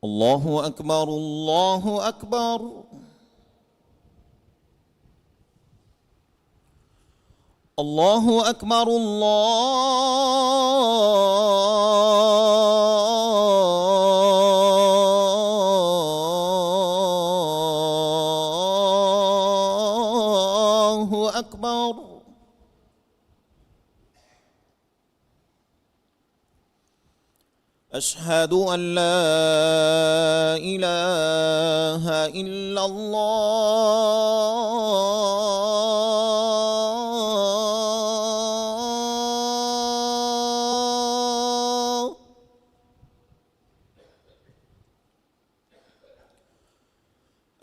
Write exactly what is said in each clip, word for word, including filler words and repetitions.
الله أكبر، الله أكبر. الله أكبر، الله أكبر. أشهد أن لا إله إلا الله.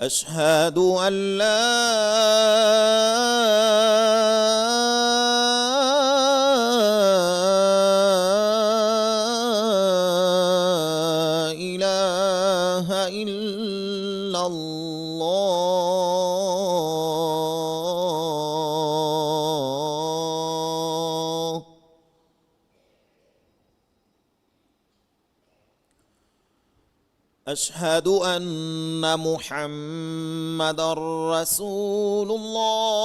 أشهد أن لا إله إلا الله. أشهد أن محمدا رسول الله.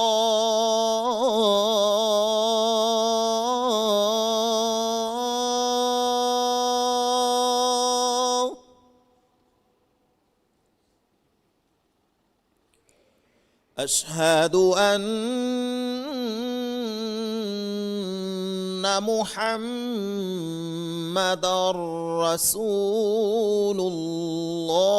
أشهد أن محمدا رسول الله.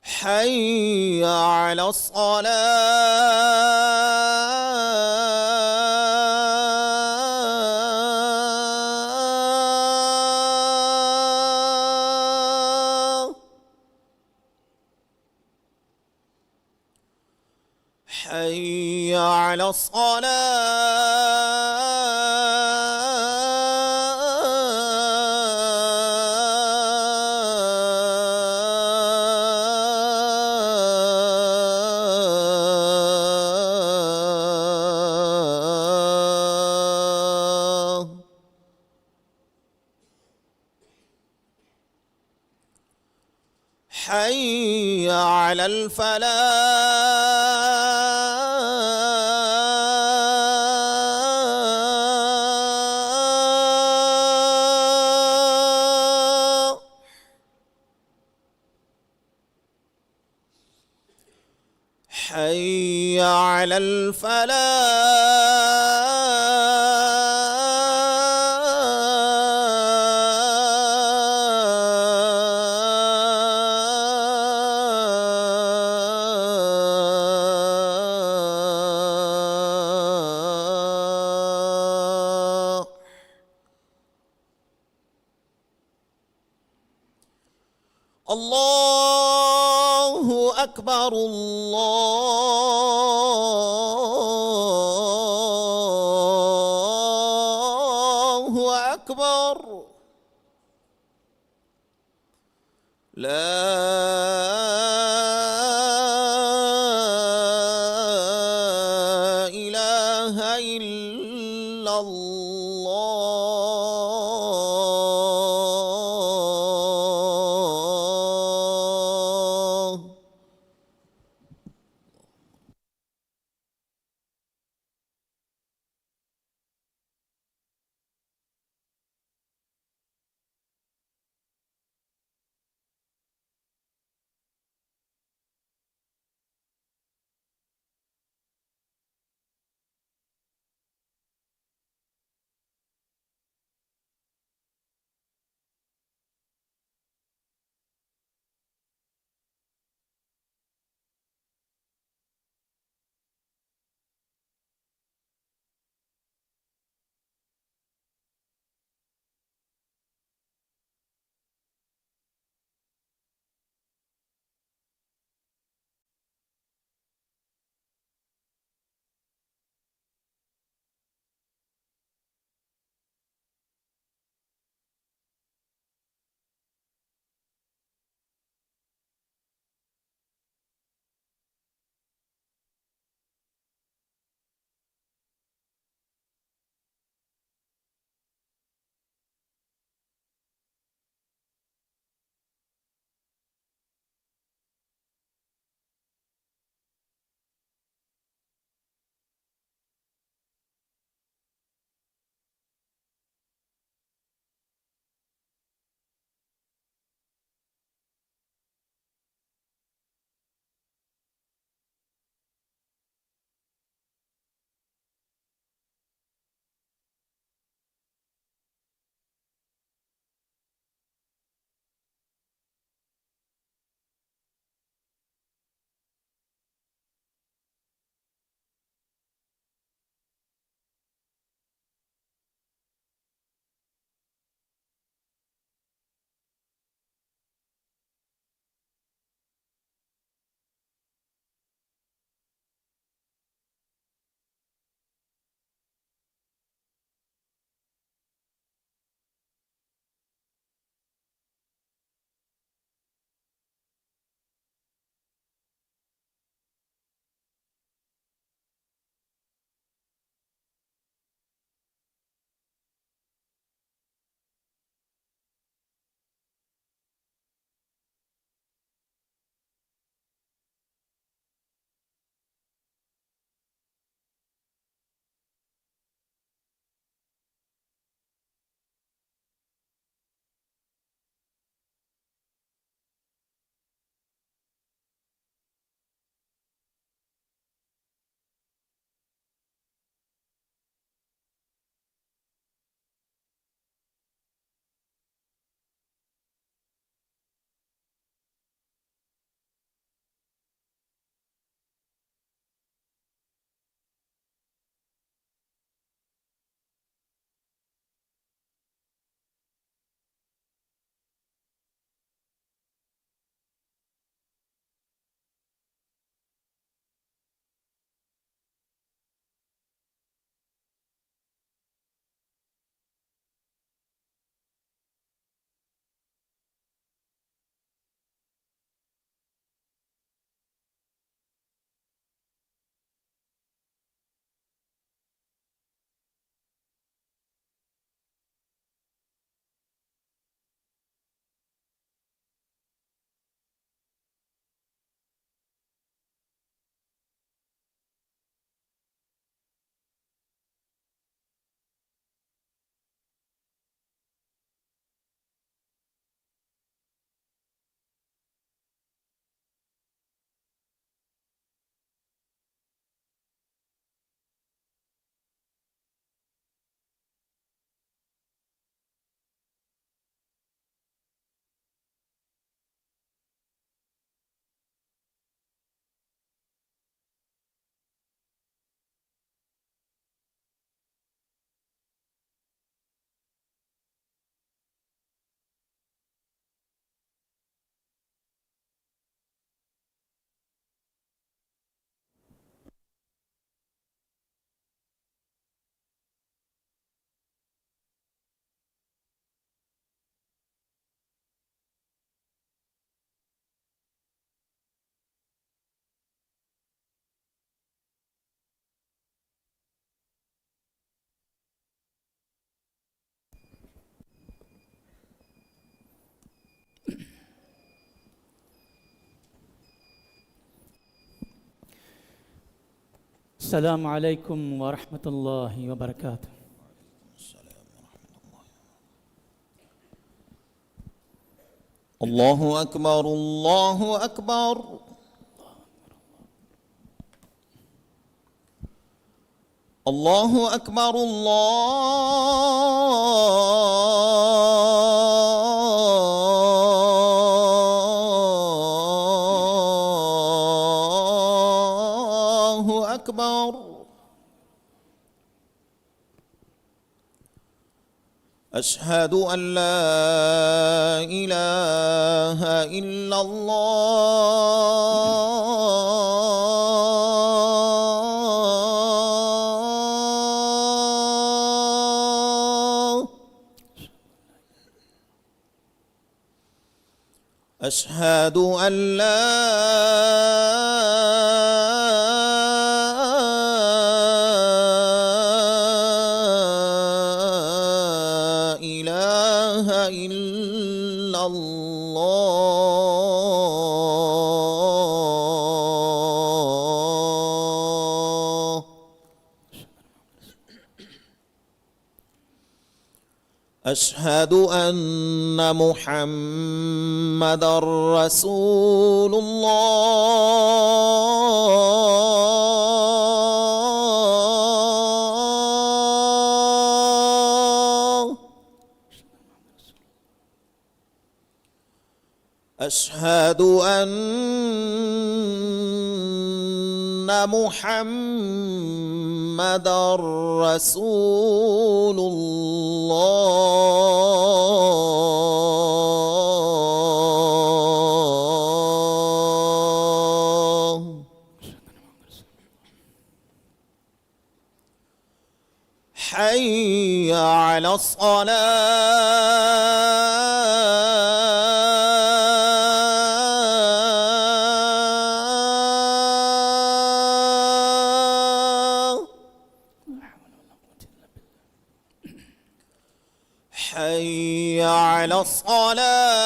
حي على الصلاة. حي على الصلاة. حي على الفلاح. حي على الفلاح. الله أكبر، الله أكبر. لا إله إلا الله. السلام عليكم ورحمة الله وبركاته. الله أكبر، الله أكبر. الله أكبر، الله أكبر. أشهد أن لا إله إلا الله. أشهد أن لا إله إلا الله. أشهد أن محمدا رسول الله. أشهد أن محمدا رسول الله. حي على الصلاة. حي على الصلاة.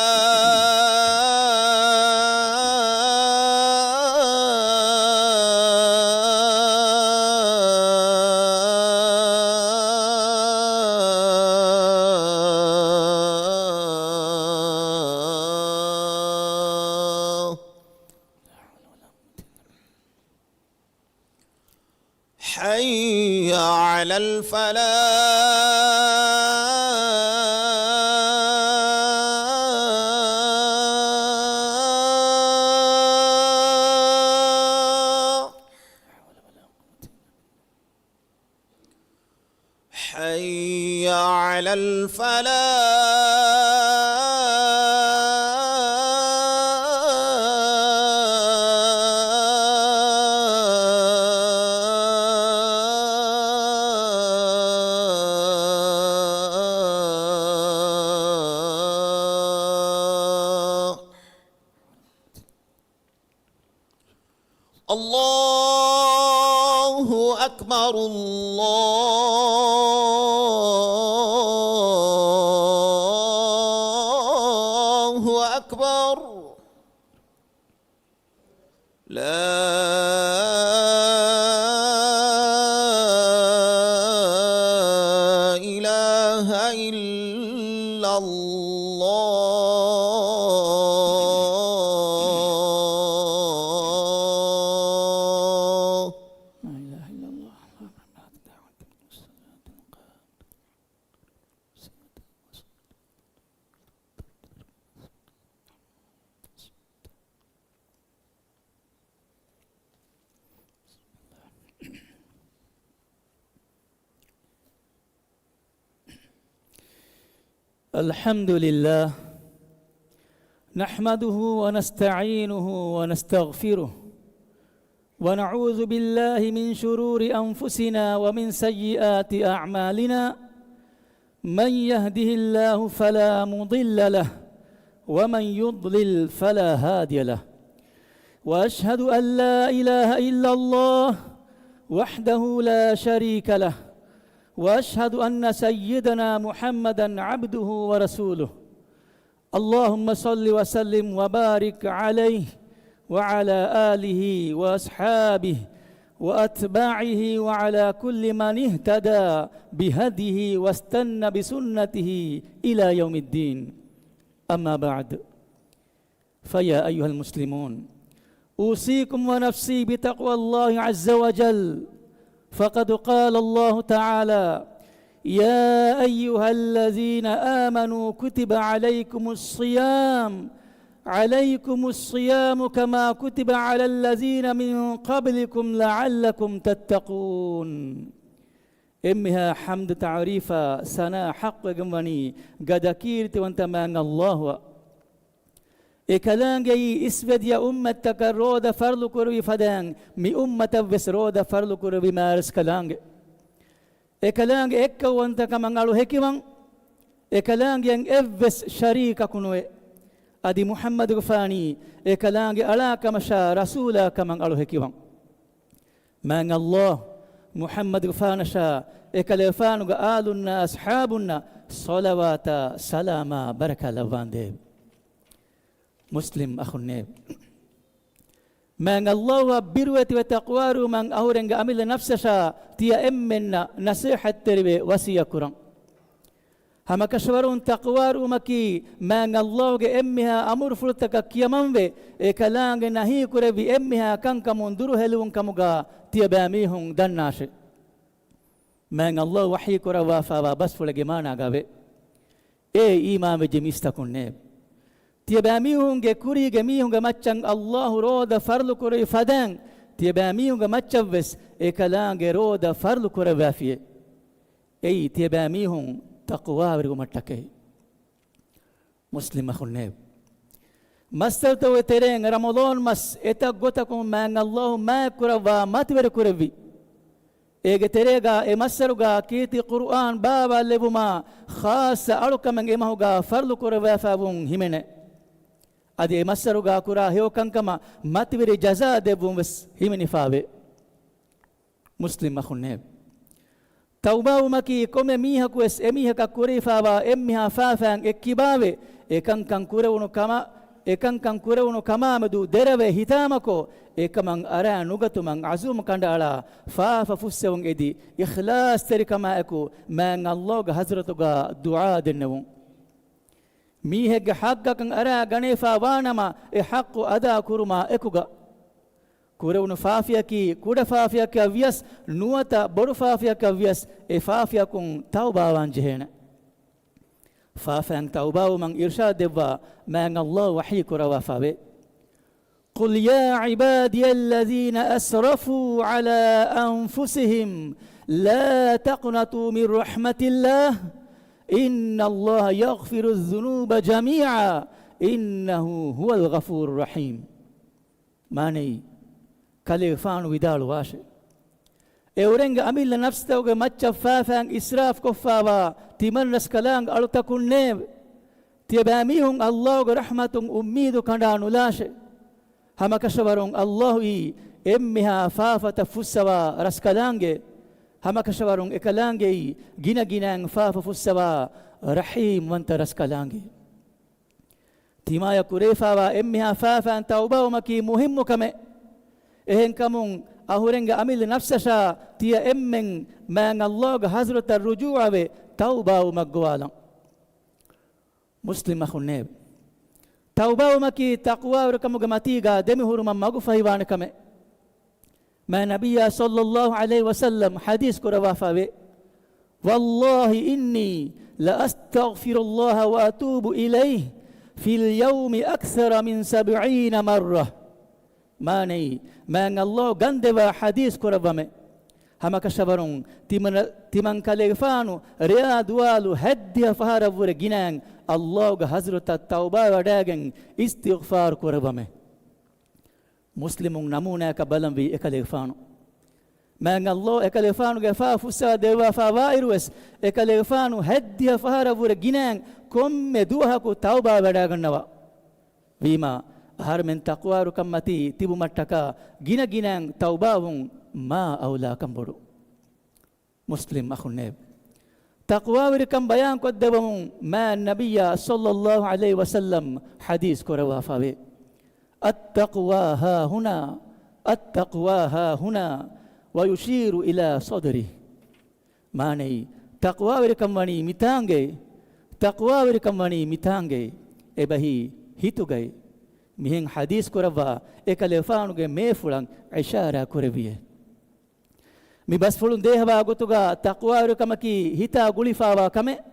حي على الفلاح. حي على الفلاح. الله أكبر، الله أكبر. لا إله إلا الله. لا إله إلا الله. الحمد لله، نحمده ونستعينه ونستغفره، ونعوذ بالله من شرور أنفسنا ومن سيئات أعمالنا. من يهده الله فلا مضل له، ومن يضلل فلا هادي له. وأشهد أن لا إله إلا الله وحده لا شريك له، وأشهد أن سيدنا محمدا عبده ورسوله. اللهم صل وسلم وبارك عليه وعلى آله وأصحابه وأتباعه وعلى كل من اهتدى بهديه واستن بسنته إلى يوم الدين. أما بعد، فيا أيها المسلمون، أوصيكم ونفسي بتقوى الله عز وجل، فقد قال الله تعالى: يا أيها الذين آمنوا كتب عليكم الصيام، عليكم الصيام كما كتب على الذين من قبلكم لعلكم تتقون. އެންމެހާ ޙަމްދު ތަޢުރީފާ ސަނާ ޙައްޤުވެގެންވަނީ ގަދަ ކީރިތިވަންތަ މާތް ﷲ އަށް. އެކަލާނގެއީ އިސްވެދިޔަ އުއްމަތްތަކަށް ރޯދަ ފަރުޟު ކުރެވި ފަދައިން، މި އުއްމަތަށްވެސް ރޯދަ ފަރުޟު ކުރެވި މާތްރަސްކަލާނގެ. އެކަލާނގެ އެއްކައުވަންތަކަމަށް އަޅު ހެކިވަން. އެކަލާނގެއަށް އެއްވެސް ޝަރީކަކު ނުވެ. އަދި މުޙައްމަދުގެފާނީ އެކަލާނގެ އަޅާކަމަށާ ރަސޫލާކަމަށް އަޅު ހެކިވަން. މާތް ﷲ މުޙައްމަދުގެފާނަށާ އެކަލޭފާނުގެ އާލުންނާ އަޞްޙާބުންނަށް ޞަލަވާތާ ސަލާމާ ބަރަކާތް ލައްވާނދޭވެ. މުސްލިމް އަޚުންނޭވެ! މާތް ﷲ އަށް ބިރުވެތިވެ ތަޤްވާވެރިވުމަށް އަހުރެންގެ އަމިއްލަ ނަފްސަށާ ތިޔަ އެންމެންނަށް ނަޞޭޙަތްތެރިވެ ވަޞިއްޔަތް ކުރަން. ހަމަކަށަވަރުން ތަޤްވާވެރިވުމަކީ މާތް ﷲ ގެ އެންމެހާ އަމުރުފުޅުތަކަށް ކިޔަމަންވެ، އެކަލާނގެ ނަހީކުރެއްވި އެންމެހާ ކަންކަމުން ދުރުހެލިވުންކަމުގާ ތިޔަބައިމީހުން ދަންނާށެ. މާތް ﷲ ވަޙީކުރައްވާފާވާ ބަސްފުޅެއްގެ މާނާގައެވެ. އޭ އީމާންވެއްޖެ މީސްތަކުންނޭވެ! ތިޔަބައިމީހުންގެ ކުރީގެ މީހުންގެ މައްޗަށް ﷲ ރޯދަ ފަރުޟު ކުރެއްވި ފަދައިން، ތިޔަބައިމީހުންގެ މައްޗަށްވެސް އެކަލާނގެ ރޯދަ ފަރުޟު ކުރެއްވާފިޔޭ. އެއީ ތިޔަބައިމީހުން ތަޤްވާވެރިވުމަށްޓަކައި. މުސްލިމް އަޚުންނޭވެ! މައްސަރުތަކުގެ ތެރެއިން ރަމަޟާން މަސް އެތައް ގޮތަކުން މާތް ﷲ މާތްކުރައްވާ މަތިވެރި ކުރެއްވި. އޭގެ ތެރޭގާ އެ މައްސަރުގާ ކީރިތި ޤުރުއާން ބާވާލެއްވުމާ ޚާއްޞަ އަޅުކަމެއް އެމަހުގާ ފަރުޟު ކުރައްވާފައިވުން ހިމެނޭ. އަދި އެ މައްސަރުގާ ކުރާ ހެޔޮ ކަންކަމަށް މަތިވެރި ޖަޒާ ދެއްވުން ވެސް ހިމެނިފާވޭ. މުސްލިމް އަޚުންނޭވެ! ތައުބާވުމަކީ ކޮންމެ މީހަކުވެސް އެމީހަކަށް ކުރެވިފާވާ އެންމެހާ ފާފައިން އެއްކިބާވެ، އެކަންކަން ކުރެވުނު ކަމަށް، އެކަންކަން ކުރެވުނު ކަމާމެދު ދެރަވެ ހިތާމަކޮށް، އެކަމަށް އަރާ ނުގަތުމަށް ޢަޒުމް ކަނޑައަޅާ، ފާފަ ފުއްސެވުން އެދި، އިޚްލާޞްތެރިކަމާއެކު މާތް ﷲ ގެ ޙަޟްރަތުގާ ދުޢާ ދެންނެވުން. މީހެއްގެ ޙައްޤަކަށް އަރާ ގަނެފާ ވާނަމަ، އެ ޙައްޤު އަދާ ކުރުމާ އެކުގަ، ކުރެވުނު ފާފަޔަކީ ކުޑަ ފާފަޔަކަށް ވިޔަސް ނުވަތަ ބޮޑު ފާފަޔަކަށް ވިޔަސް އެ ފާފަޔަކުން ތައުބާވާން ޖެހޭނެ. ފާފައިން ތައުބާވުމަށް އިރުޝާދު ދެއްވާ މާތް ﷲ ވަޙީ ކުރައްވާފައެވެ. قل يا عبادي الذين أسرفوا على أنفسهم لا تقنطوا من رحمة الله إن الله يغفر الذنوب جميعا إنه هو الغفور الرحيم. މާނައީ، ކަލޭގެފާނު ވިދާޅުވާށެ، އެއުރެންގެ އަމިއްލަ ނަފްސުތަކުގެ މައްޗަށް ފާފައިން އިސްރާފް ކޮށްފާވާ ތިމަންރަސްކަލާނގެ އަޅުތަކުންނޭވެ! ތިޔަބައިމީހުން ﷲ ގެ ރަޙްމަތުން އުއްމީދު ކަނޑާ ނުލާށެ. ހަމަކަށަވަރުން ﷲ އީ އެންމެހާ ފާފަތައް ފުއްސަވާ ރަސްކަލާނގެ. ހަމަކަށަވަރުން އެކަލާނގެއީ ގިނަގިނައިން ފާފަ ފުއްސަވާ ރަޙީމްވަންތަ ރަސްކަލާނގެ. ތިމާޔަށް ކުރެވިފާވާ އެންމެހާ ފާފައިން ތައުބާވުމަކީ މުހިއްމު ކަމެއް. އެހެންކަމުން، އަހުރެންގެ އަމިއްލަ ނަފްސަށާ ތިޔަ އެންމެން މާތް ﷲ ގެ ޙަޟްރަތަށް ރުޖޫޢަވެ، ތައުބާވުމަށް ގޮވާލަން. މުސްލިމް އަޚުންނޭވެ! ތައުބާވުމަކީ ތަޤްވާވެރިކަމުގެ މަތީގާ ދެމިހުރުމަށް މަގުފަހިވާނެ ކަމެއް. މާތް ނަބިއްޔާ ޞައްލައްލާހު ޢަލައިހި ވަސައްލަމް ޙަދީޘް ކުރައްވާފައެވެ. والله إني لأستغفر الله وأتوب إليه في اليوم أكثر من سبعين مرة. މާނައީ، މާތް ﷲ ގަންދެވާ ޙަދީޘް ކުރައްވަމެ. ހަމަކަށަވަރުން ތިމަން، ތިމަން ކަލޭގެފާނު ރެޔާ ދުވާލު ހަތްދިހަ ފަހަރަށްވުރެ ގިނައިން ﷲ ގެ ޙަޟްރަތަށް ތައުބާވެވަޑައިގެން އިސްތިޣްފާރު ކުރައްވަމެ. މުސްލިމުން ނަމޫނާއަކަށް ބަލަންވީ އެކަލޭގެފާނު. މާތް ﷲ އެކަލޭގެފާނުގެ ފާފަ ފުއްސަވާ ދެއްވާފާ ވާއިރުވެސް، އެކަލޭގެފާނު ހަތްދިހަ ފަހަރަށްވުރެ ގިނައިން ކޮންމެ ދުވަހަކު ތައުބާވެވަޑައިގަންނަވާ. ވީމާ، އަހަރުމެން ތަޤްވާވެރިކަންމަތީ ތިބުމަށްޓަކާ ގިނަގިނައިން ތައުބާވުން މާ އައުލާކަން ބޮޑު. މުސްލިމް އަޚުންނޭވެ! ތަޤްވާވެރިކަން ބަޔާންކޮށްދެއްވަމުން މާތް ނަބިއްޔާ ޞައްލައްލާހު ޢަލައިހި ވަސައްލަމް ޙަދީޘް ކުރައްވާފައެވެ. التقوى هاهنا، التقوى هاهنا، ويشير إلى صدره. މާނައީ، ތަޤްވާވެރިކަން ވަނީ މިތާނގައި، ތަޤްވާވެރިކަން ވަނީ މިތާނގައި، އެބަހީ ހިތުގައި. މިހެން ޙަދީޘް ކުރައްވާ އެކަލޭފާނުގެ މޭފުޅަށް އިޝާރާ ކުރެއްވިއޭ. މި ބަސްފުޅުން ދޭހަވާ ގޮތުގަ ތަޤްވާވެރިކަމަކީ ހިތާ ގުޅިފާވާ ކަމެއް.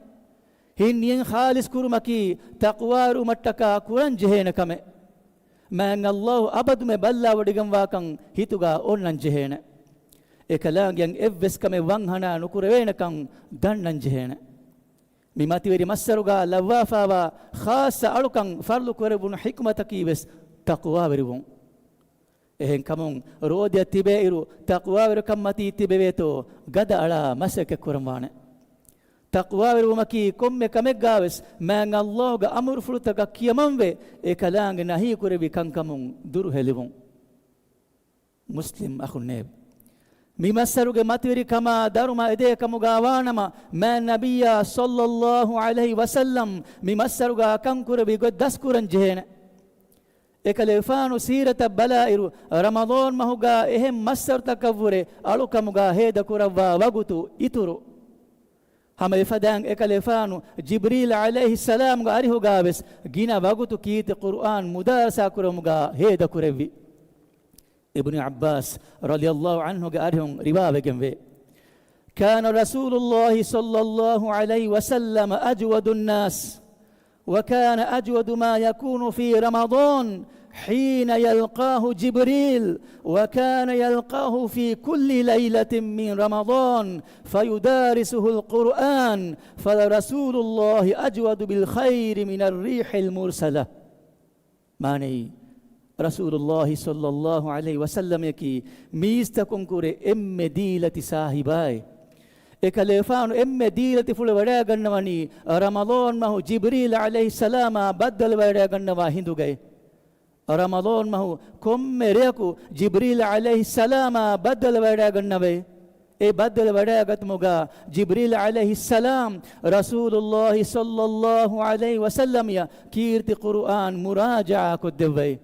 ހިތް ނިޔަތް ޚާލިޞް ކުރުމަކީ ތަޤްވާވެރިވުމަށްޓަކާ ކުރަން ޖެހޭނެ ކަމެއް. މާތް ﷲ އަބަދުމެ ބައްލަވަޑައިގަންވާކަން ހިތުގަ އޮންނަން ޖެހޭނެ. އެކަލާނގެއަށް އެއްވެސް ކަމެއް ވަންހަނާ ނުކުރެވޭނެކަން ދަންނަން ޖެހޭނެ. މި މަތިވެރި މައްސަރުގަ ލައްވާފާވާ ޚާއްޞަ އަޅުކަން ފަރުޟު ކުރެވުނު ޙިކުމަތަކީ ވެސް ތަޤްވާވެރިވުން. އެހެންކަމުން، ރޯދައަށް ތިބޭއިރު ތަޤްވާވެރިކަންމަތީ ތިބެވޭތޯ، ގަދައަޅާ މަސައްކަތް ކުރަންވާނެ. ތަޤްވާވެރިވުމަކީ ކޮންމެ ކަމެއްގަ ވެސް މާތް ﷲގެ އަމުރުފުޅުތަކަށް ކިޔަމަންވެ، އެކަލާނގެ ނަހީ ކުރެއްވި ކަންކަމުން ދުރުހެލިވުން. މުސްލިމް އަޚުންނޭވެ! މި މައްސަރުގެ މަތިވެރިކަމާ ދަރުމަ އެދޭ ކަމުގަ ވާނަމަ، މާތް ނަބިއްޔާ ޞައްލައްލާހު ޢަލައިހި ވަސައްލަމް މި މައްސަރުގަ ކަންކުރެއްވި ގޮތް ދަސްކުރަން ޖެހޭނެ. އެކަލޭފާނު ސީރަތަށް ބަލާއިރު، ރަމަޟާން މަހުގަ އެހެން މައްސަރުތަކަށްވުރެ އަޅުކަމުގަ ހޭދަކުރައްވާ ވަގުތު އިތުރު. ހަމަ އެފަދައިން އެކަލޭފާނު ޖިބްރީލް ޢަލައިހިއްސަލާމްގެ އަރިހުގަ ވެސް ގިނަ ވަގުތު ކީރިތި ޤުރުއާން މުދާރަސާ ކުރުމުގަ ހޭދަކުރެއްވި. އިބްނު ޢައްބާސް ރަޟިޔައްލާހު ޢަންހުގެ އަރިހުން ރިވާވެގެންވޭ. كان رسول الله صلى الله عليه وسلم أجود الناس، وكان أجود ما يكون في رمضان حين يلقاه جبريل، وكان يلقاه في كل ليلة من رمضان فيدارسه القرآن، فلرسول الله أجود بالخير من الريح المرسلة. މާނައީ، ރަސޫލުﷲ ޞައްލައްލާހު ޢަލައިހި ވަސައްލަމަކީ މީސްތަކުން ކުރެ އެންމެ ދީލަތި ސާހިބާއޭ. އެކަލޭފާނު އެންމެ ދީލަތި ފުޅެ ވަޑައިގަންނަވަނީ ރަމަޟާން މަހު ޖިބްރީލް ޢަލައިހިއްސަލާމާ ބައްދަލުވެވަޑައިގަންނަވާ ހިނދުގައި. ރަމަޟާން މަހު ކޮންމެ ރެޔަކު ޖިބްރީލް ޢަލައިހިއްސަލާމާ ބައްދަލުވެވަޑައިގަންނަވައޭ. އެ ބައްދަލުވެވަޑައިގަތުމުގަ ޖިބްރީލް ޢަލައިހިއްސަލާމް ރަސޫލުﷲ ޞައްލައްލާހު ޢަލައިހި ވަސައްލަމަޔަށް ކީރިތި ޤުރުއާން މުރާޖަޢާ ކޮށްދެއްވައި.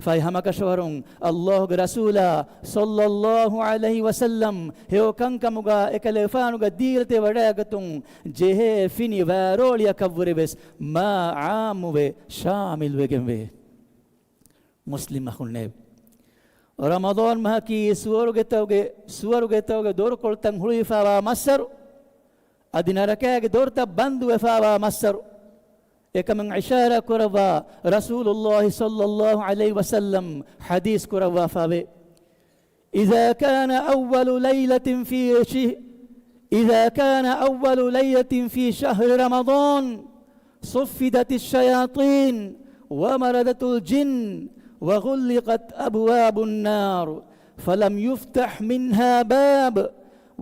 ފަހެ ހަމަކަށަވަރުން ﷲގެ ރަސޫލާ ޞައްލައްލާހު ޢަލައިހި ވަސައްލަމް ހެޔޮ ކަންކަމުގަ އެކަލޭފާނުގެ ދީލަތެ ވަޑައިގަތުން ޖެހޭ ފިނި ވާރޯޅިއަކަށްވުރެ ވެސް މާ ޢާއްމުވެ ޝާމިލްވެގެންވޭ. މުސްލިމް އަޚުންނޭވެ! ރަމަޟާން މަހަކީ ސުވަރުގެތަކުގެ، ސުވަރުގެތަކުގެ ދޮރުކޮޅުތައް ހުޅުވިފާވާ މައްސަރު. އަދި ނަރަކައިގެ ދޮރުތައް ބަންދުވެފާވާ މައްސަރު. އެކަމަށް އިޝާރާ ކުރައްވާ ރަސޫލުﷲ ޞައްލައްލާހު ޢަލައިހި ވަސައްލަމް ޙަދީޘް ކުރައްވާފާވޭ. إذا كان أول ليلة في ش-، إذا كان أول ليلة في شهر رمضان صفدت الشياطين ومردت الجن وغلقت أبواب النار فلم يفتح منها باب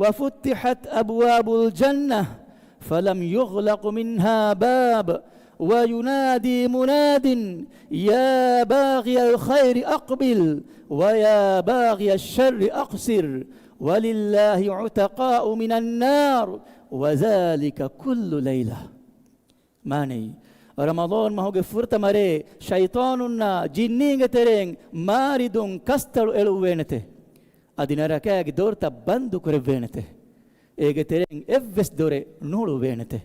وفتحت أبواب الجنة فلم يغلق منها باب وينادي مناد يا باغي الخير أقبل ويا باغي الشر أقصر ولله عتقاء من النار وذلك كل ليلة. މާނައީ، ރަމަޟާން މަހުގެ ފުރަތަމަ ރޭ ޝައިޠާނުންނާ ޖިންނީންގެ ތެރެއިން މާރިދުން ކަސްތަޅު އެޅުއްވޭނެތެ. އަދި ނަރަކައިގެ ދޮރުތައް ބަންދު ކުރެއްވޭނެތެ. އޭގެ ތެރެއިން އެއްވެސް ދޮރެއް ނުހުޅުވޭނެތެ.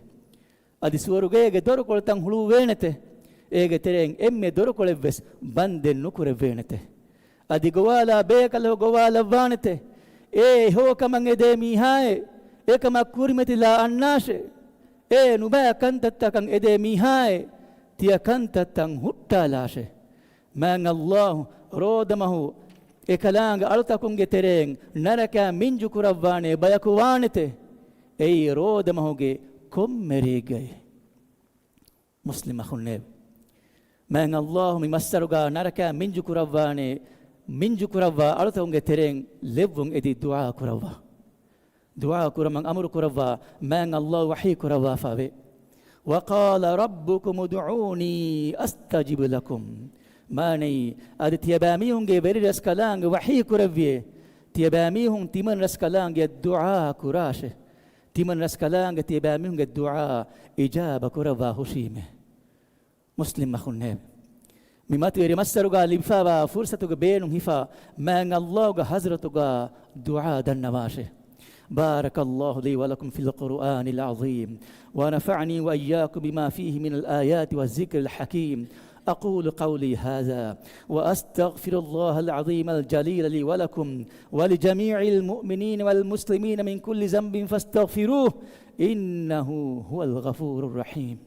އަދި ސުވަރުގޭގެ ދޮރުކޮޅުތައް ހުޅުވޭނެތެ. އޭގެ ތެރެއިން އެންމެ ދޮރުކޮޅެއްވެސް ބަންދެއް ނުކުރެއްވޭނެތެ. އަދި ގޮވާލާ ބޭކަލަކު ގޮވާލައްވާނެތެ. އޭ ހެޔޮކަމަށް އެދޭ މީހާއޭ، އެކަމަށް ކުރިމަތިލާ އަންނާށޭ. އޭ ނުބައި ކަންތައްތަކަށް އެދޭ މީހާއޭ، ތިޔަ ކަންތައްތައް ހުއްޓާލާށޭ. މާތް ﷲ ރޯދަމަހު އެކަލާނގެ އަޅުތަކުންގެ ތެރެއިން ނަރަކައިން މިންޖު ކުރައްވާނޭ ބަޔަކު ވާނެތެ. އެއީ ރޯދަމަހުގެ ކޮންމެ ރެއެއްގައި. މުސްލިމް އަޚުންނޭވެ! މާތް ﷲ މި މައްސަރުގަ ނަރަކައިން މިންޖު ކުރައްވާނޭ، މިންޖު ކުރައްވާ އަޅުތަކުންގެ ތެރެއިން ލެއްވުން އެދި ދުޢާ ކުރައްވާ. ދުޢާ ކުރަމަށް އަމުރު ކުރައްވާ މާތް ﷲ ވަޙީ ކުރައްވާފާވޭ. وقال ربكم ادعوني أستجب لكم. މާނައީ، އަދި ތިޔަބައިމީހުންގެ ވެރިރަސްކަލާނގެ ވަޙީ ކުރެއްވިއޭ، ތިޔަބައިމީހުން ތިމަން ރަސްކަލާނގެ ދުޢާ ކުރާށޭ. ތިމަން ރަސްކަލާނގެ ތިޔަބައިމީހުންގެ ދުޢާ އިޖާބަ ކުރައްވާ ހުށީމޭ. މުސްލިމް އަޚުންނޭވެ! މި މަތިވެރި މައްސަރުގަ ލިބިފާވާ ފުރުސަތުގެ ބޭނުން ހިފާ މާތް ﷲ ގެ ޙަޟްރަތުގަ ދުޢާ ދަންނަވާށެ. بارك الله لي ولكم في القرآن العظيم، ونفعني وإياكم بما فيه من الآيات والذكر الحكيم. أقول قولي هذا، وأستغفر الله العظيم الجليل لي ولكم ولجميع المؤمنين والمسلمين من كل ذنب فاستغفروه، إنه هو الغفور الرحيم.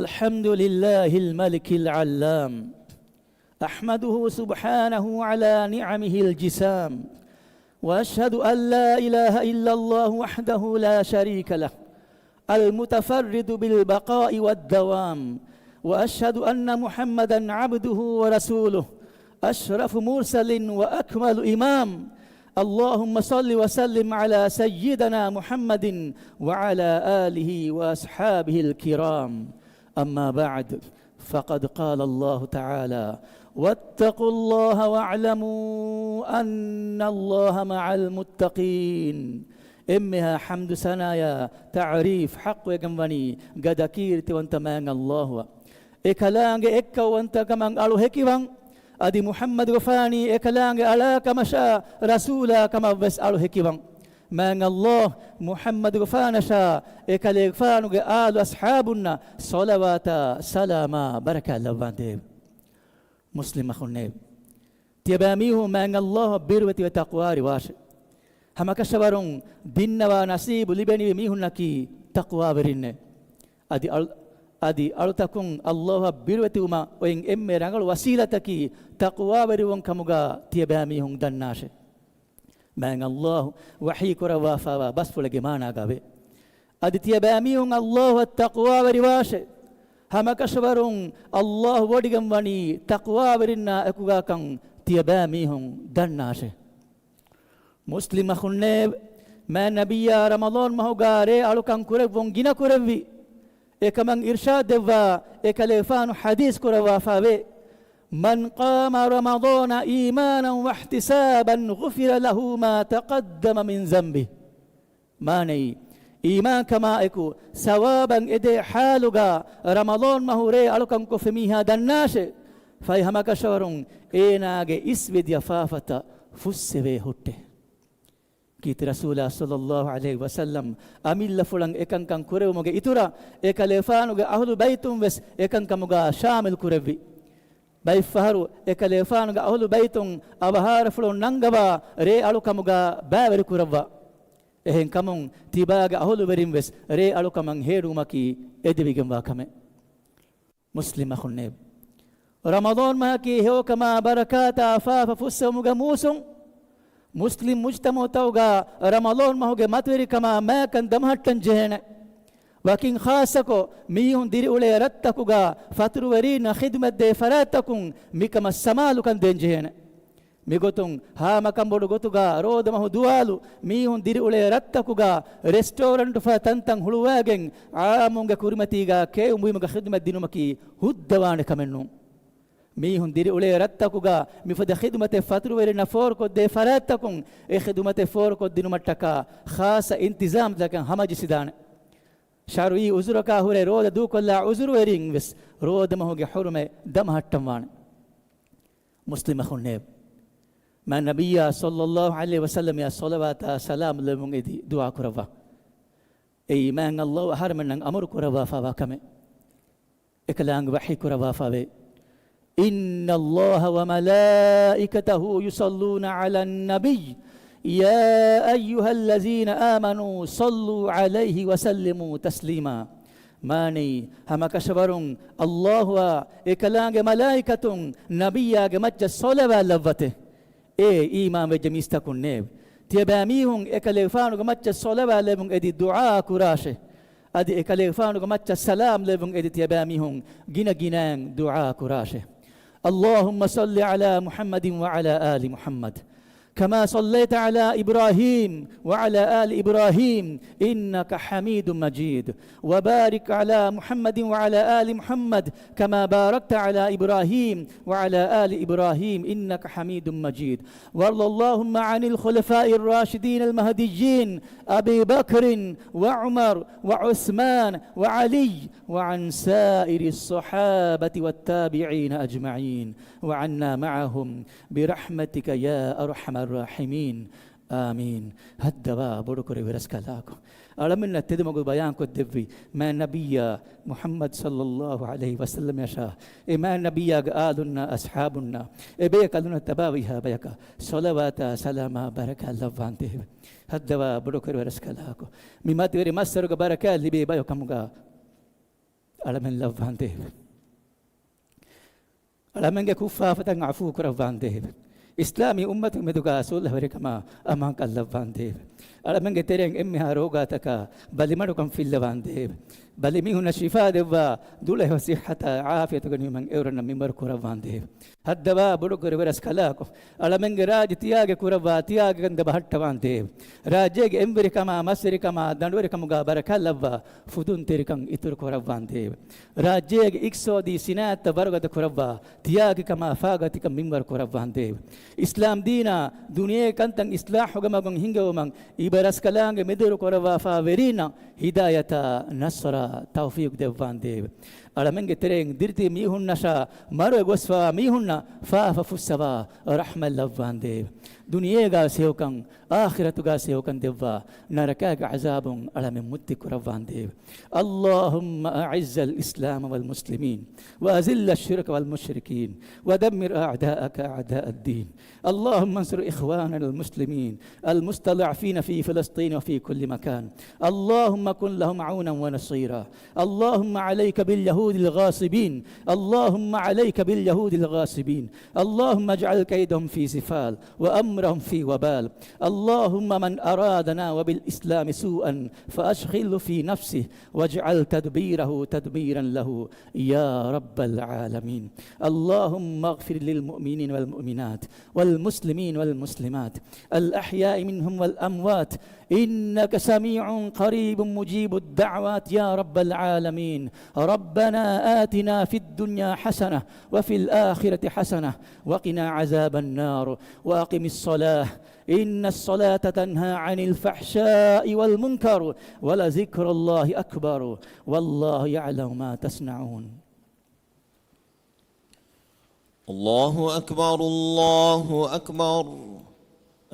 الحمد لله الملك العلام، أحمده سبحانه على نعمه الجسام، وأشهد أن لا إله إلا الله وحده لا شريك له، المتفرد بالبقاء والدوام، وأشهد أن محمدا عبده ورسوله، أشرف مرسل وأكمل إمام. اللهم صل وسلم على سيدنا محمد وعلى آله وأصحابه الكرام. أما بعد، فقد قال الله تعالى: واتقوا الله واعلموا أن الله مع المتقين. އެންމެހާ ޙަމްދު ސަނާޔާ ތަޢުރީފް ޙައްޤުވެގެން ވަނީ ގަދަ ކީރިތިވަންތަ މާތް ﷲ އަށް. އެކަލާނގެ އެއްކައުވަންތަކަމަށް އަޅު ހެކިވަން. އަދި މުޙައްމަދުގެފާނީ އެކަލާނގެ އަޅާކަމަށާ ރަސޫލާކަމަށްވެސް އަޅު ހެކިވަން. މާތް ﷲ މުޙައްމަދުގެފާނަށާ އެކަލޭގެފާނުގެ އާލު އަޞްޙާބުންނަށް ޞަލަވާތާ ސަލާމާ ބަރަކާތް ލައްވާނދޭވެ. މުސްލިމް އަޚުންނޭވެ! ތިޔަބައިމީހުން މާތް ﷲ އަށް ބިރުވެތިވެ ތަޤްވާވެރިވާށެ. ހަމަކަށަވަރުން ދިންނަވާ ނަސީބު ލިބެނިވި މީހުންނަކީ ތަޤްވާވެރިންނޭ. އަދި އަޅު-، އަދި އަޅުތަކުން ﷲ އަށް ބިރުވެތިވުމަށް އޮތް އެންމެ ރަނގަޅު ވަސީލަތަކީ ތަޤްވާވެރިވުން ކަމުގަ ތިޔަބައިމީހުން ދަންނާށެ. މާތް ﷲ ވަޙީ ކުރައްވާފާވާ ބަސްފުޅެއްގެ މާނާގައެވެ. އަދި ތިޔަބައިމީހުން ﷲ އަށް ތަޤްވާވެރިވާށެ. ހަމަކަށަވަރުން ﷲ ވޮޑިގެން ވަނީ ތަޤްވާވެރިންނާ އެކުގާކަން ތިޔަބައިމީހުން ދަންނާށެ. މުސްލިމް އަޚުންނޭވެ! މާތް ނަބިއްޔާ ރަމަޟާން މަހުގާ ރޭ އަޅުކަން ކުރެއްވުން ގިނަ ކުރެއްވި. އެކަމަށް އިރްޝާދު ދެއްވާ އެކަލޭފާނު ޙަދީޘް ކުރައްވާފާވޭ: من قام رمضان إيمانا واحتسابا غفر له ما تقدم من ذنبه. މާނައީ، އީމާންކަމާއެކު ސަވާބަށް އެދޭ ޙާލުގަ ރަމަޟާން މަހު ރޭ އަޅުކަން ކޮށްފި މީހާ ދަންނާށެ. ފަހެ ހަމަކަށަވަރުން އޭނާގެ އިސްވެދިޔަ ފާފަތައް ފުއްސެވޭ ހުއްޓޭ. ކީރިތި ރަސޫލާ ޞައްލައްލާހު ޢަލައިހި ވަސައްލަމް އަމިއްލަފުޅަށް އެކަންކަން ކުރެވުމުގެ އިތުރަށް، އެކަލޭފާނުގެ އަހުލު ބައިތުން ވެސް އެކަންކަމުގަ ޝާމިލް ކުރެއްވި. ބައެއްފަހަރު އެކަލޭފާނުގެ އަހުލު ބައިތުން އަވަހާރަފުޅުން ނަންގަވާ ރޭ އަޅުކަމުގަ ބައިވެރި ކުރައްވާ. އެހެންކަމުން ތިބާގެ އަހުލުވެރިން ވެސް ރޭ އަޅުކަމަށް ހޭނުމަކީ އެދެވިގެންވާ ކަމެއް. މުސްލިމް އަޚުންނޭވެ! ރަމަޟާން މަހަކީ ހެޔޮކަމާ ބަރަކާތާ ފާފަ ފުއްސެވުމުގެ މޫސުން. މުސްލިމް މުޖްތަމަޢުތަކުގަ ރަމަޟާން މަހުގެ މަތިވެރިކަމާ މާތްކަން ދަމަހައްޓަން ޖެހޭނެ. ވަކިން ޚާއްޞަކޮށް، މީހުން ދިރިއުޅޭ ރަށްތަކުގަ ފަތުރުވެރީންނަށް ޚިދުމަތްދޭ ފަރާތްތަކުން މިކަމަށް ސަމާލުކަން ދޭން ޖެހޭނެ. މިގޮތުން، ހާމަކަންބޮޑު ގޮތުގަ ރޯދަމަހު ދުވާލު، މީހުން ދިރިއުޅޭ ރަށްތަކުގަ ރެސްޓޯރެންޓު ފަދަ ތަންތަން ހުޅުވާގެން، ޢާއްމުންގެ ކުރިމަތީގަ ކެއުން ބުއިމުގެ ޚިދުމަތް ދިނުމަކީ ހުއްދަވާނެ ކަމެއް ނޫން. މީހުން ދިރިއުޅޭ ރަށްތަކުގަ މިފަދަ ޚިދުމަތެއް ފަތުރުވެރިންނަށް ފޯރުކޮށްދޭ ފަރާތްތަކުން، އެ ޚިދުމަތެއް ފޯރުކޮށްދިނުމަށްޓަކާ ޚާއްޞަ އިންތިޒާމްތަކެއް ހަމަޖެއްސިދާނެ. ޝަރުޢީ ޢުޛުރަކާ ހުރެ ރޯދަ ދޫކޮށްލާ ޢުޛުރުވެރިން ވެސް ރޯދަމަހުގެ ޙުރުމަތް ދަމަހައްޓަންވާނެ. މުސްލިމް އަޚުންނޭވެ! މާތް ނަބިއްޔާ ޞައްލައްލާހު ޢަލައިހި ވަސައްލަމައަށް ޞަލަވާތާ ސަލާމް ލެއްވުން އެދި ދުޢާ ކުރައްވާ. އެއީ މާތް ﷲ އަހަރެމެންނަށް އަމުރު ކުރައްވާފާވާ ކަމެއް. އެކަލާނގެ ވަޙީ ކުރައްވާފާވޭ: إن الله وملائكته يصلون على النبي يا أيها الذين آمنوا صلوا عليه وسلموا تسليما. މާނައީ، ހަމަކަށަވަރުން ﷲ އާ އެކަލާނގެ މަލާއިކަތުން ނަބިއްޔާގެ މައްޗަށް ޞަލަވާތް ލައްވަތެ. އޭ އީމާންވެއްޖެ މީސްތަކުންނޭވެ! ތިޔަބައިމީހުން އެކަލޭގެފާނުގެ މައްޗަށް ޞަލަވާތް ލެއްވުން އެދި ދުޢާ ކުރާށެ. އަދި އެކަލޭގެފާނުގެ މައްޗަށް ސަލާމް ލެއްވުން އެދި ތިޔަބައިމީހުން ގިނަ ގިނައިން ދުޢާ ކުރާށެ. اللهم صل على محمد وعلى آل محمد. كما صليت على إبراهيم وعلى آل إبراهيم إنك حميد مجيد. وبارك على محمد وعلى آل محمد كما باركت على إبراهيم وعلى آل إبراهيم إنك حميد مجيد. وارض اللهم عن الخلفاء الراشدين المهديين أبي بكر وعمر وعثمان وعلي وعن سائر الصحابة والتابعين أجمعين وعنا معهم برحمتك يا أرحم الراحمين. އާމީން. ހައްދަވާ ބޮޑުކުރެއްވި ރަސްކަލާކޮ، އަޅަމެންނަށް ތެދުމަގު ބަޔާންކޮށްދެއްވި މާތް ނަބިއްޔާ މުޙައްމަދު ޞައްލައްލާހު ޢަލައިހި ވަސައްލަމައަށާ، އެ މާތް ނަބިއްޔާގެ އާލުންނާ އަޞްޙާބުންނާ އެބޭކަލުންނަށް ތަބާވީހާ ބަޔަކަށް ޞަލަވާތާ ސަލާމާ ބަރަކާތް ލައްވާނދޭވެ. ހައްދަވާ ބޮޑުކުރެއްވި ރަސްކަލާކޮ، މި މަތިވެރި މައްސަރުގެ ބަރަކާތް ލިބޭ ބަޔަކު ކަމުގަ އަޅަމެން ލައްވާނދޭވެ. އަޅަމެންގެ ކުށްފާފަތައް ޢަފޫ ކުރައްވާނދޭވެ. އިސްލާމީ އުއްމަތު މެދުގަ ޞުލްޙަވެރިކަމާ އަމާންކަން ލައްވާނދޭވެ. އަޅަމެންގެ ތެރެއިން އެންމެހާ ރޯގާތަކާ ބަލިމަޑުކަން ފިއްލަވާނދޭވެ. ބަލިމީހުންނަށް ޝިފާ ދެއްވާ، ދުޅަހެޔޮ ޞިއްޙަތާ ޢާފިޔަތުގަ ނިމުމަށް އެއުރަންނަށް މިންވަރު ކުރައްވާނދޭވެ. ހައްދަވާ ބޮޑުކުރެއްވި ރަސްކަލާކޮ، އަޅަމެންގެ ރާއްޖެ ތިޔާގެ ކުރައްވާ ތިޔާގެ ކަންތައް ބަހައްޓަވާނދޭވެ. ރާއްޖޭގެ އެންވެރިކަމާ މަސްވެރިކަމާ ދަނޑުވެރިކަމުގަ ބަރަކާތް ލައްވާ، ފުދުންތެރިކަން އިތުރު ކުރައްވާނދޭވެ. ރާއްޖޭގެ އިޤްތިޞާދީ ސިނާއަތްތައް ވަރުގަދަ ކުރައްވާ، ތިޔާގި ކަމާ ފާގަތިކަން މިންވަރު ކުރައްވާނދޭވެ. އިސްލާމް ދީނާ ދުނިޔޭ ކަންތައް އިޞްލާޙުގެ މަގުން ހިންގެވުމަށް އިބަރަސްކަލާނގެ މެދުވެރި ކުރައްވާފާ ވެރީންނަށް ހިދާޔަތާ ނަޞްރާ ތައުފީޤު ދެއްވާނދޭވެ. އަޅަމެންގެ ތެރެއިން ދިރިތިބި މީހުންނަށާ މަރުވެ ގޮސްފާ މީހުންނަށް ފާފަ ފުއްސަވާ ރަޙްމަތް ލައްވާނދޭވެ. ދުނިޔޭގަ ސެޔޮކަން، އާޚިރަތުގަ ސެޔޮކަން ދެއްވާ، ނަރަކާގެ ޢަޒާބުން އަޅަމެން މުއްތި ކުރައްވާނދޭވެ. اللهم أعز الإسلام والمسلمين، وأذل الشرك والمشركين، ودمر أعداءك أعداء الدين. اللهم انصر إخواننا المسلمين المستضعفين في فلسطين وفي كل مكان. اللهم كن لهم عونا ونصيرا. اللهم عليك باليهود الغاصبين. اللهم عليك باليهود الغاصبين. اللهم اجعل كيدهم في سفال وأمرهم في وبال. اللهم من أرادنا وبالإسلام سوءا فأشغله في نفسه واجعل تدبيره تدميرا له يا رب العالمين. اللهم اغفر للمؤمنين والمؤمنات والمسلمين والمسلمات الأحياء منهم والأموات إنك سميع قريب مجيب الدعوات يا رب العالمين. ربنا آتنا في الدنيا حسنة وفي الآخرة حسنة وقنا عذاب النار وأقم الصلاة إن الصلاة تنهى عن الفحشاء والمنكر ولذكر الله أكبر والله يعلم ما تصنعون. الله أكبر، الله أكبر.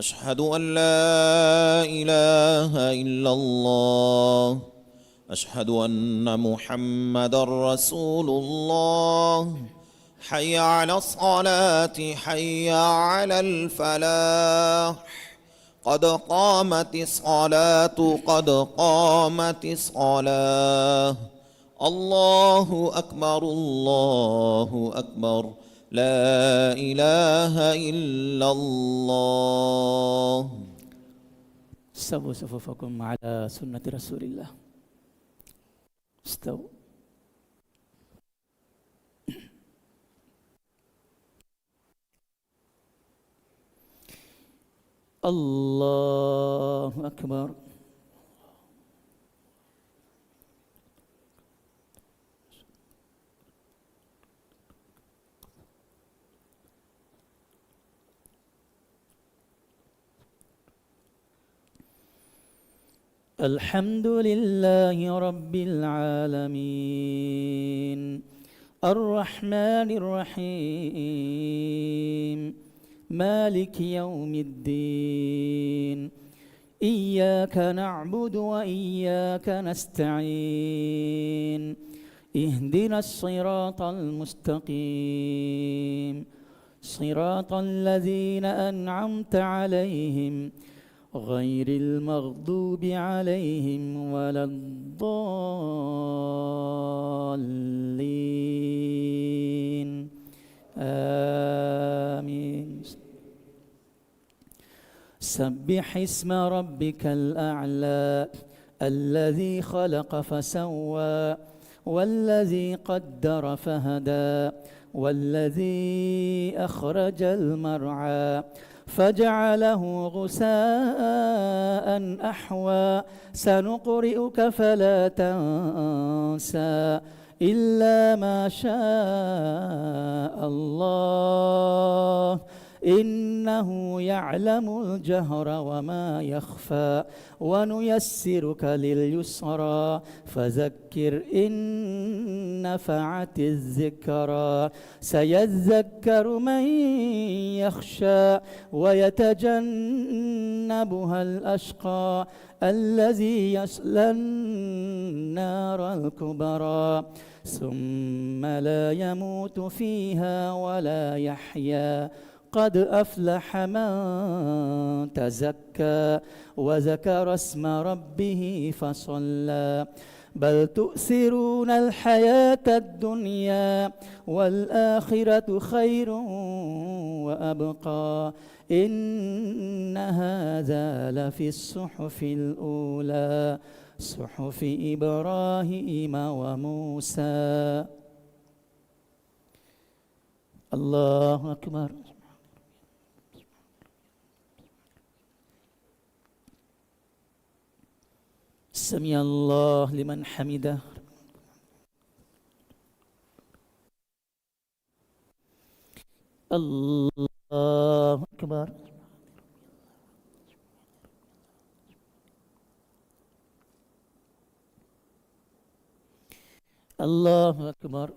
أشهد أن لا إله إلا الله. أشهد أن محمدا رسول الله. حي على الصلاة، حي على الفلاح. قد قامت الصلاة، قد قامت الصلاة. الله أكبر، الله أكبر. لا إله إلا الله. سووا صفوفكم على سنة رسول الله. استووا. الله أكبر. الحمد لله رب العالمين. الرحمن الرحيم. مالك يوم الدين. إياك نعبد وإياك نستعين. اهدنا الصراط المستقيم. صراط الذين أنعمت عليهم غير المغضوب عليهم ولا الضالين. آمين. سبح اسم ربك الأعلى الذي خلق فسوى والذي قدر فهدى والذي أخرج المرعى فجعله غثاء أحوى. سنقرئك فلا تنسى إلا ما شاء الله إنه يعلم الجهر وما يخفى ونيسرك لليسرى فذكر إن نفعت الذكرى سيذكر من يخشى ويتجنبها الأشقى الذي يصلى النار الكبرى ثم لا يموت فيها ولا يحيا قد أفلح من تزكى وذكر اسم ربه فصلى بل تؤثرون الحياة الدنيا والآخرة خير وأبقى إن هذا لفي الصحف الأولى صحف إبراهيم وموسى. الله أكبر. سمع الله لمن حمده. الله أكبر. الله أكبر.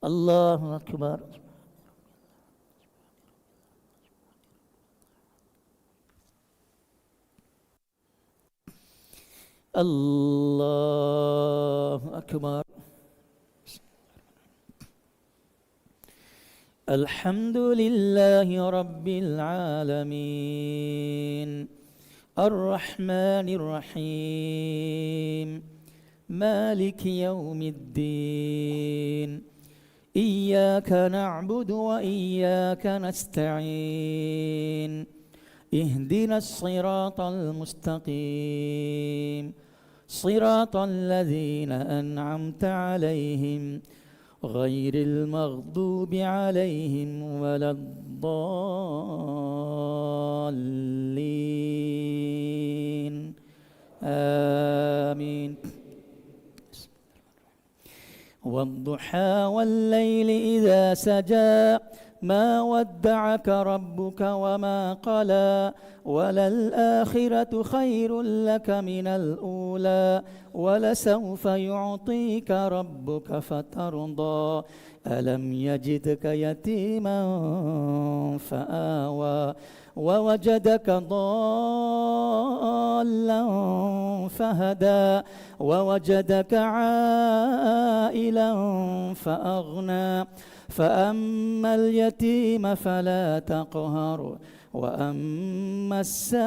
الله أكبر. الله أكبر. الحمد لله رب العالمين. الرحمن الرحيم. مالك يوم الدين. إياك نعبد وإياك نستعين. اهدنا الصراط المستقيم. صراط الذين أنعمت عليهم غير المغضوب عليهم ولا الضالين. آمين. والضحى والليل إذا سجى. ما ودعك ربك وما قلى. وللآخرة خير لك من الأولى. ولسوف يعطيك ربك فترضى. ألم يجدك يتيما فآوى. ووجدك ضالا فهدى. ووجدك عائلا فأغنى. فأما اليتيم فلا تقهر. وأما السائل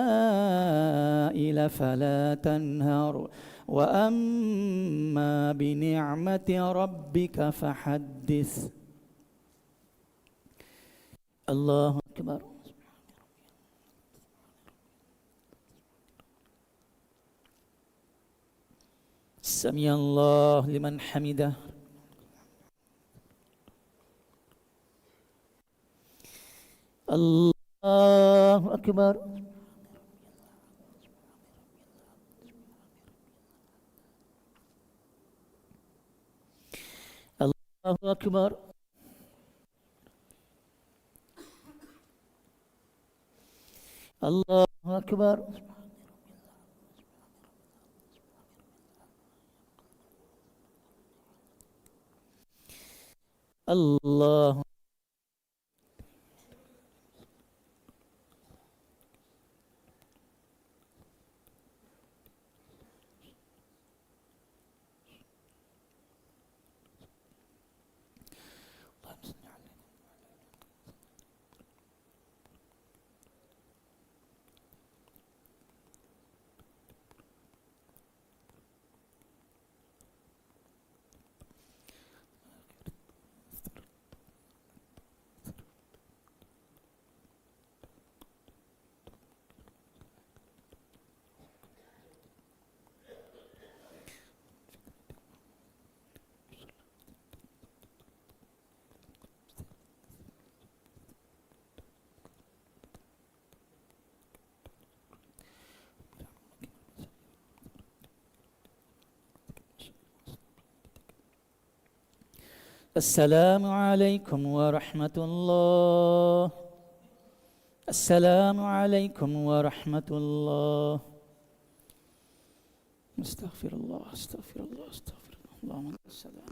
فلا تنهر. وأما بنعمة ربك فحدث. الله أكبر. سمع الله لمن حمده. الله أكبر. الله أكبر. الله أكبر. الله السلام عليكم ورحمة الله. السلام عليكم ورحمة الله. أستغفر الله، أستغفر الله، أستغفر الله. اللهم أنت السلام.